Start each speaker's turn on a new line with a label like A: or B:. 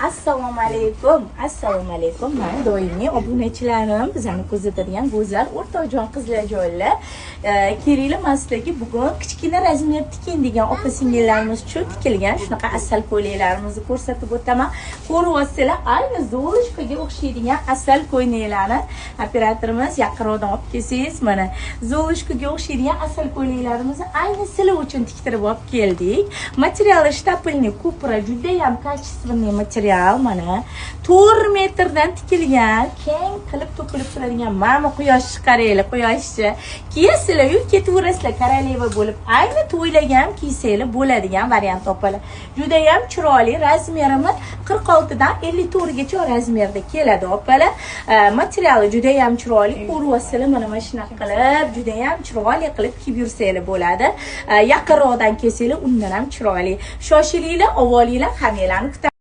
A: Assalomu alaykum, assalomu alaykum. Man doimiy obunachilarim, bizani kuzatadigan go'zal o'rtoqjon qizlarjonlar. Kelinglar, man sizlarga bugun kichkina размер tiking degan opa singillarimiz uchun tikilgan shunaqa asal ko'ylaklarimizni ko'rsatib o'taman. Ko'ryapsizlar, ayni Золушка ga o'xshaydigan asal ko'ylaklarni operatorimiz yaqinroqdan olib kelsangiz, mana Золушка ga o'xshaydigan asal ko'ylaklarimizni ayni sizlar uchun tiktirib olib keldik. Materiali штапельный купра, judayam качественный material, mana 4 metrdan tikilgan, keng qilib to'kilib turadigan. Mana quyosh chiqaraylik, quyoshchi. Kiyasizlar-yu, ketaverasizlar королева bo'lib. Ayni to'ylarga ham kiysanglar bo'ladigan variant, opalar. Judayam chiroyli, размер imiz 46 dan 54 gacha размер da keladi, opalar. Materiali judayam chiroyli, ko'ryapsizlar, mana shunaqa qilib, judayam chiroyli qilib kiyib yursanglar bo'ladi. Yaqinroqdan kelsanglar, undan ham chiroyli. Shoshilinglar, ovolinglar, hammanglarni kutaman.